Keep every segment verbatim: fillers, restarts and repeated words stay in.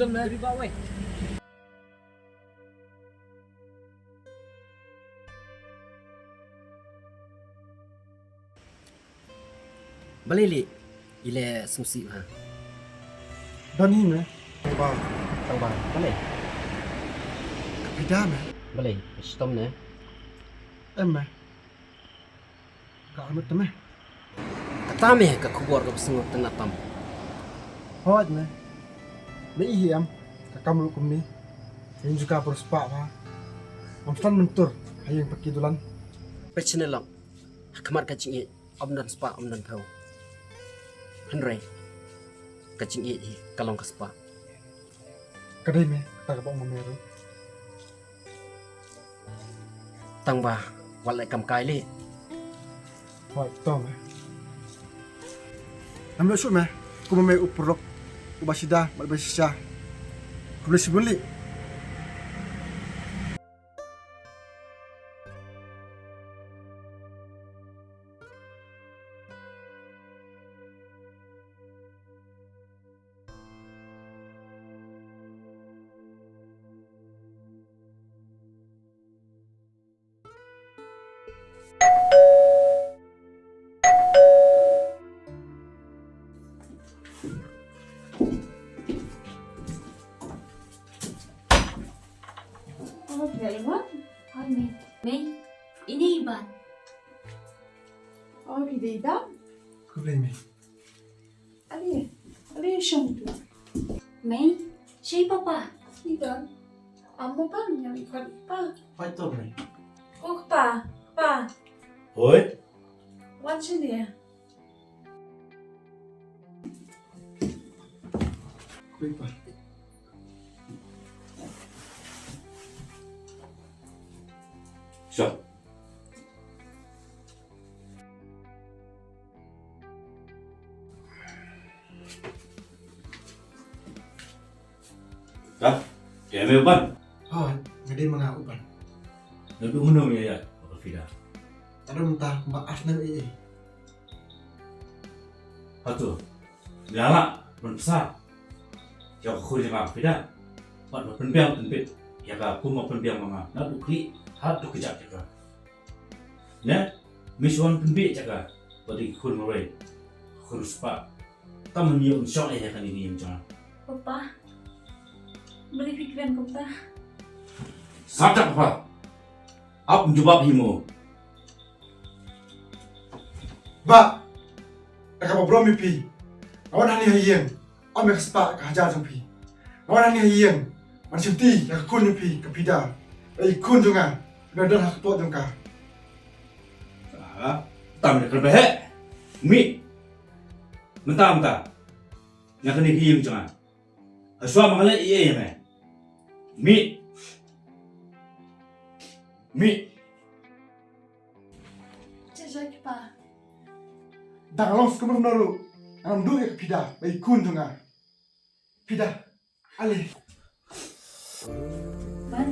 Balei lei i leh sngewsih ha? Don hi me. Tang ba, tang ba balei? Ka phi da me. Balei ka shitom ne? Em me. Ka armet te me. Kata me ka khubor kaba sngewtynnat tam. Hooid me. Me i hi em ka kam ruh kumne. Ïing jong ka por spah ba. Ngam sdang myntur ha ïing paki dulan. Peit shane long. Ha khmat ka jingïeit ym don spah ym don phew. Hynrei ka jingïeit hi ka long ka spah. Ka dei me kata kaba ong ma me ruh. Tang ba wat leh kam kai lei. Hooid to me. Ngam ïoh shuh me kum ma me u paralok uba sida bad uba shisha. Khublei shibun lei. Oh, phi la wan? Hooid, Mei. Mei, ine i Ban. Oh, phi dei i Ban? Khublei, Mei. Ale, ale, shong tu. Mei, shei papa. I Ban. Amo Ban, ïa i Ban, pa. Hooid to, Mei. Ko pa, pa. Hooid. Wan shane. Khublei pa. Sure. Dah, te me u Ban. Hooid, nga dei ma nga u Ban. Naduh mynno me ïaid bad ka Fida? Naduh mynta kumba ar snem ei ei. Hato me la lah ban bsa ïa ka khun jong nga ka Fida? Bad ban pynbiang pynbit ïa ka kum ma pynbiang ma nga naduh khlieh haduh kjat ïa ka. Ne, me shu wan pynbit ïa ka bad ki khun marwei, khun spah. Tang ban ïoh shong eh ïa kane ka ïing jong nga. Papa, balei phi kren kumta? Shut up, Papa. Ap jubab hi mo. Bah, da kaba burom ïa phi nga wan hangne ha ïing. Ym ïa ka spah ka hajar jong phi. Nga wan hangne ha ïing ban shimti ïa ka khun jong phi ka Fida. Bad i khun jong nga ba don ha ka kpoh jong ka. Ah, tam ïa ka ba heh. Mih. Mynta mynta na kane ka ïing jong nga. Hashwa ma nga leh ei ei ïa me. Mih. Mih. Jai jai kpa. Dang long skhem ruh ngan ym duh ïa ka Fida ba i khun jong nga. Fida. Ale. Ban.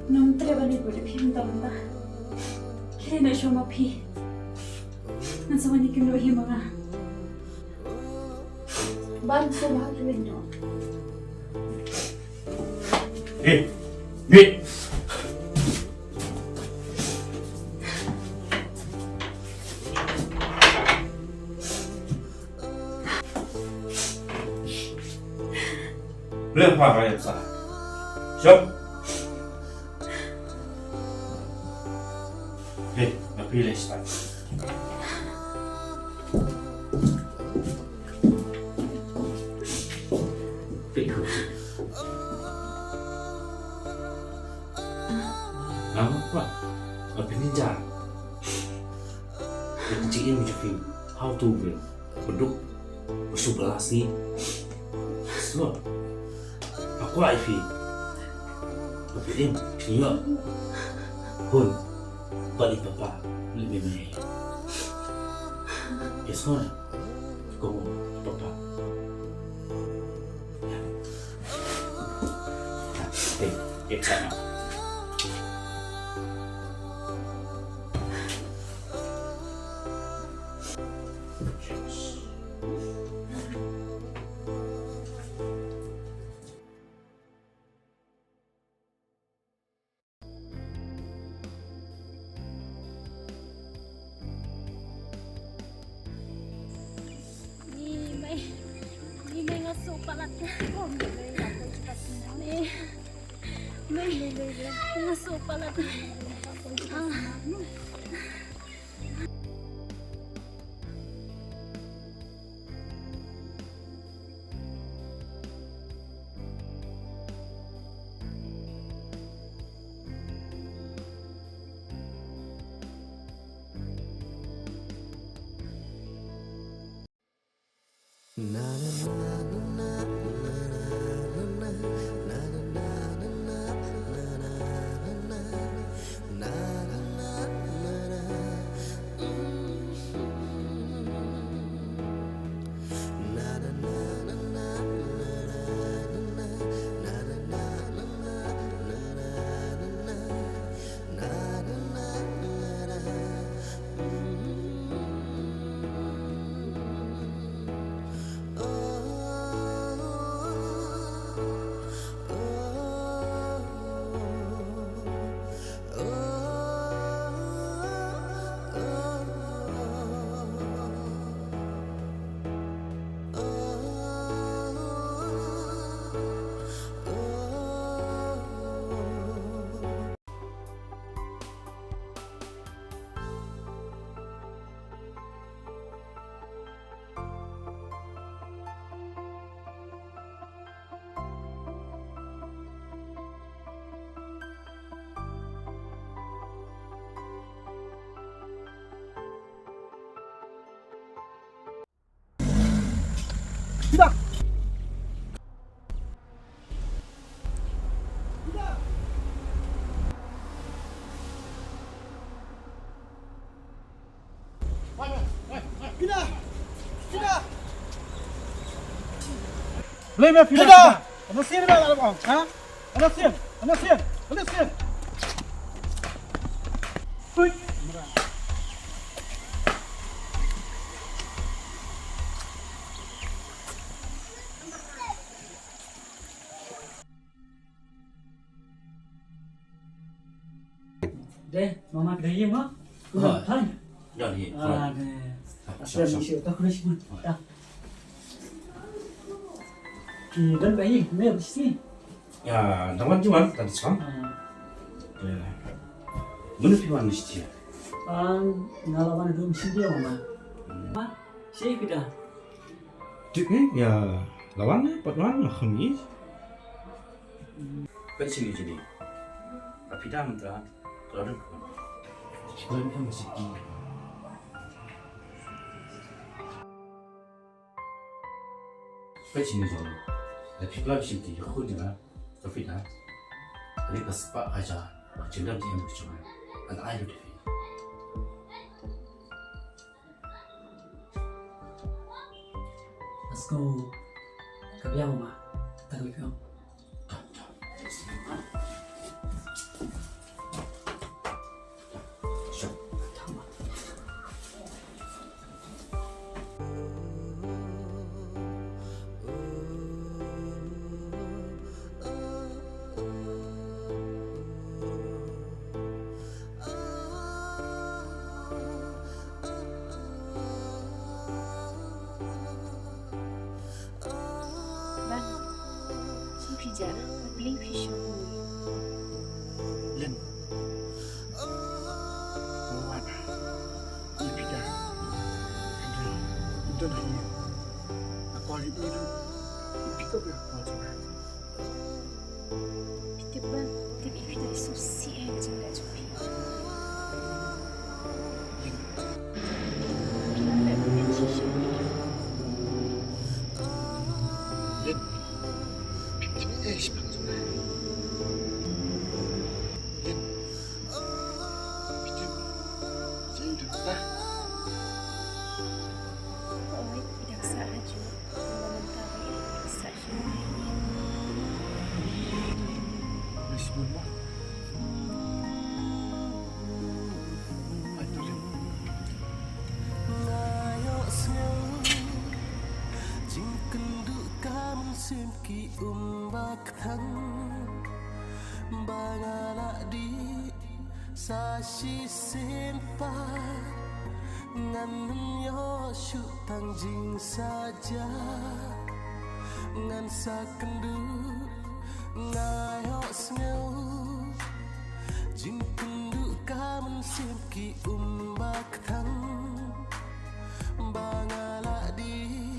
Ngam treh ban ïa phi mynta mynta. Khie noh shuwa ma phi. Ngan sa wan ïakynduh hi ma nga. Ban, sngewbha kylli noh. Eh, mih. Bleh, pa ka ïa sa. Shop. Hei, na phi leh start. Phi khu. Ngam kwah. Ngam pynjah. Pynjah ïa phi. How to win. Beduk. Shu belas ni. Slo. Aku ai phi. Aku im. Phi yo. Hun. Balik papa. Balik mama. Yes, hon. Ko papa. Hey, it's time. Lei, lei, lei, lei. Nga suk palat. Ah. Lei me phi da. Ano sien me la ong, ha? Ano sien, ano sien, ano sien. Hui. De, mama kdai ma. Hoi. Hai. Don hi. Ah, de. Sure, sure. Sure, tak kena sih. Tak. Ki don bayi, me mesti. Ya, dang wan juan tadi sam. Ah. Ya. Mano phi wan mesti? Ah, nga la wan dum mesti dia mama. Ma, si kita. Tik ni, ya, la wan ni, pat wan, lah kami. Peit sini jini. Ka phi da mynta, ka la don khun. Ka la don khun siki. Peit sini jini. Da phi pla sini ki khun ïa ka phi da. Ani ka spah hajar. Ka jingdon jingem ka jong nga. An ai ruh da phi. Let's go. Ka biang ma. Tang le ka. Ba, shu phi ja, pli phi shu. Len. Ko wan. Ni phi da. Andre. Don hi. Na ko li ni ru. Phi ka ba ko jong. Phi tip ba, tip i phi da i sngewsih ïa ka jingeh jong phi. Lin. Phi tip eh, shi pang jong nga. Lin. Phi tip. Shi dang ta. Oi, i dang sah ha ju. Jingkynduh ka mynsiem ki um ba kthang ba nga la dih. Sa shisien pat ngan ym ïoh shuh tang jingsaja. Ngan sa kynduh, nga ïohsngew. Jingkynduh ka mynsiem ki um ba kthang. Ba nga la dih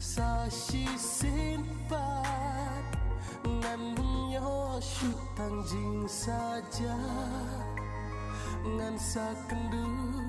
sa shisien pat. Ngan ym ïoh shuh tang jingsaja. Ngan sa kynduh.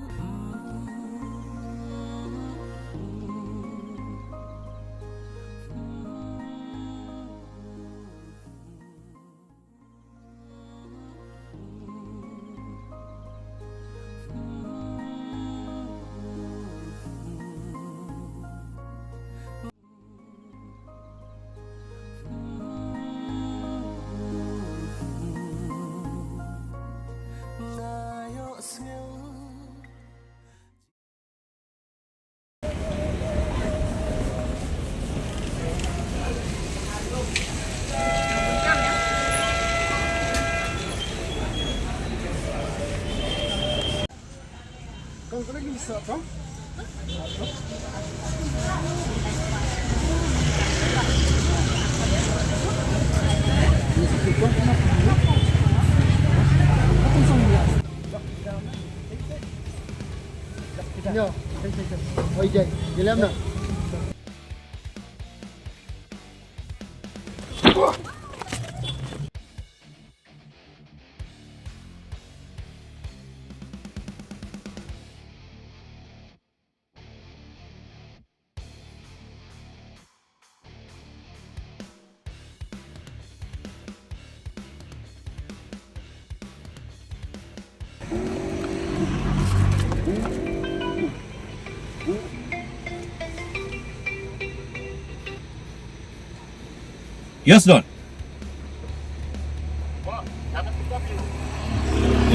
Yes, Don.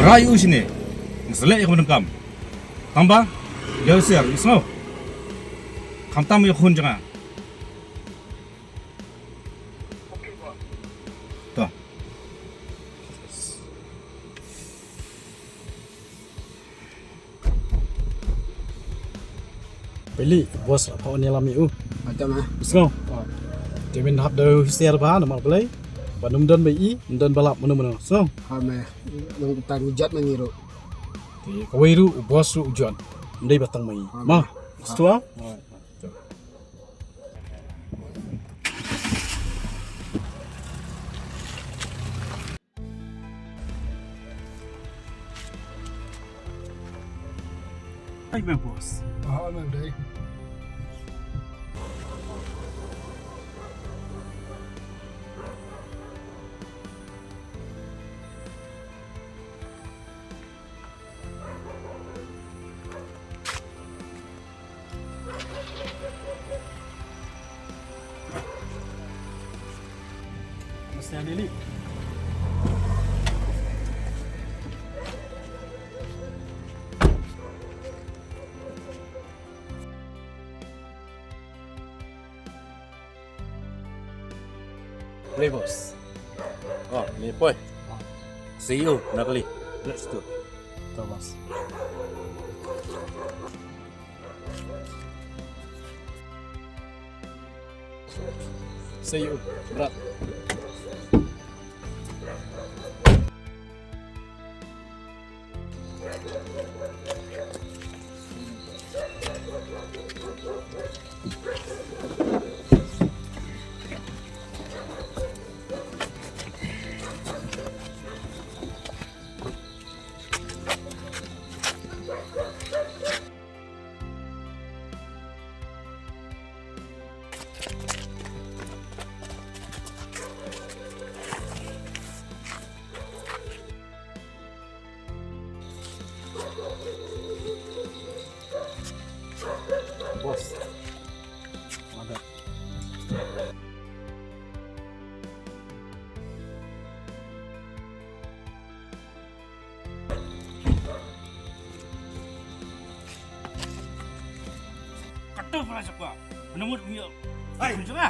Rai u shine. Ngi sa leh ïa ka bynta kam. Tang ba ïa u sir, ngi sngew. Khamtam ïa khun jong nga. To. Peli, boss la phah ïalam ïa u. Atam ah. Sngew. Oh. Te men hap da husiar bha namar balei. Ba ym don ba i, ym don ba lap mano mano. Sngew. Ha me, nang tan u jot ma ngi ruh. Te kawei ruh u boss ruh u jot. Ym dei ba tang ma i. Ha me. Ma. Stua. Oh. Ai, my boss. Ah, my day. Mesti ada ni. Play boss. Oh, ni poi. See you, Natalie. Let's go. Thomas. See you, Brad. Boss. Mantap. Kata pala siapa? Menurut dia. Hai, jangan.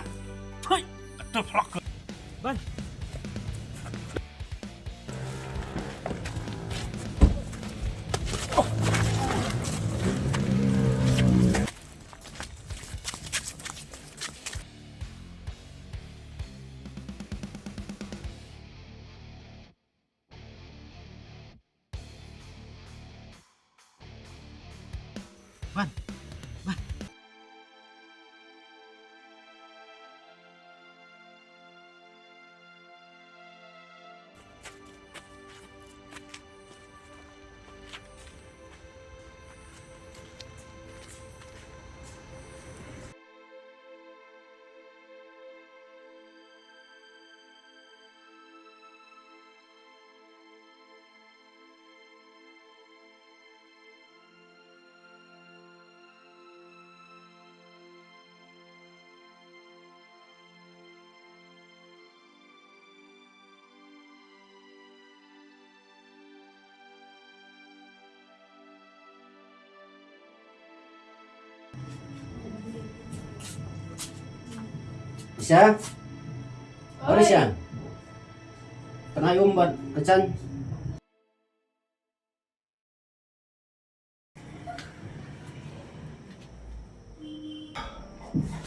Hai, kata pala. Bang. Ban. Ban. Isha? Oi. Isha? Pynai um bad ka jan.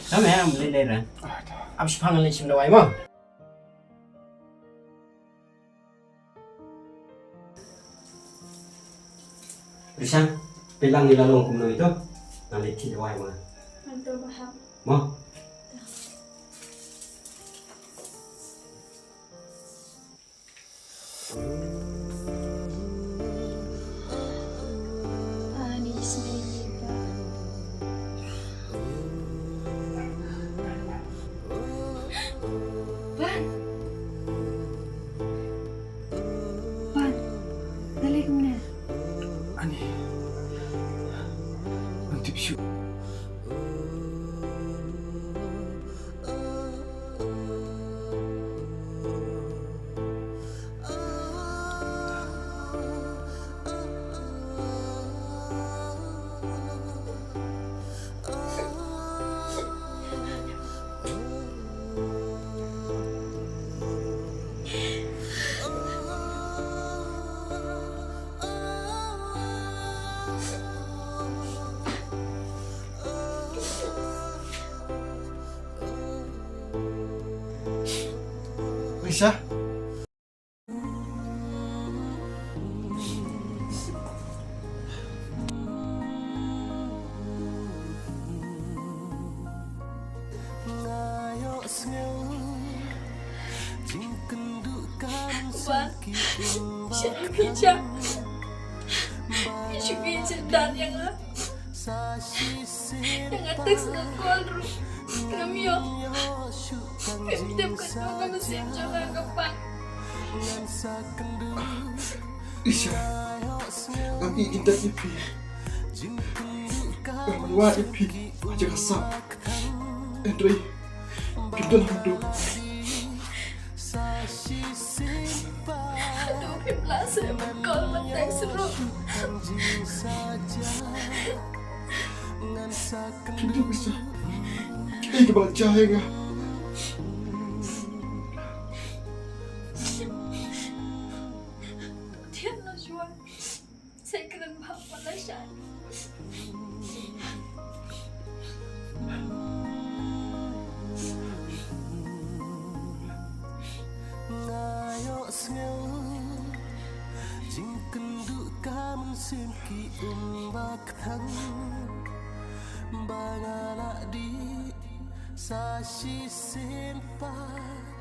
Tama, am lei lei ra. Am shipang lei shim dawai mo. Risha, phi lah ngi la long kumno ito. Ngan leit thied dawai mo. Ngan to bahap. Mo. Ban. Ban. Nalek mne. Ani. Ngan tip shuh. Risha. Ba, sha phi ja. Shu phi ja dan ïa nga. Ïa nga text, nga call ruh ngam ïoh. Phim tip katno ka mynsiem jong nga ka pang. Isha, ngam ïeit jingdon ïa phi. Ngam wan wad ïa phi ha jaka sap. Hynrei kim don haduh. Haduh phim lah seh ban call ban text ruh. Phi tip Isha, kaei kaba la jia ïa nga. Thied noh shuwa. Sa kren bha pat lashai. Nga ïohsngew jingkynduh ka mynsiem ki um ba kthang, ba nga la dih sa shisien pat.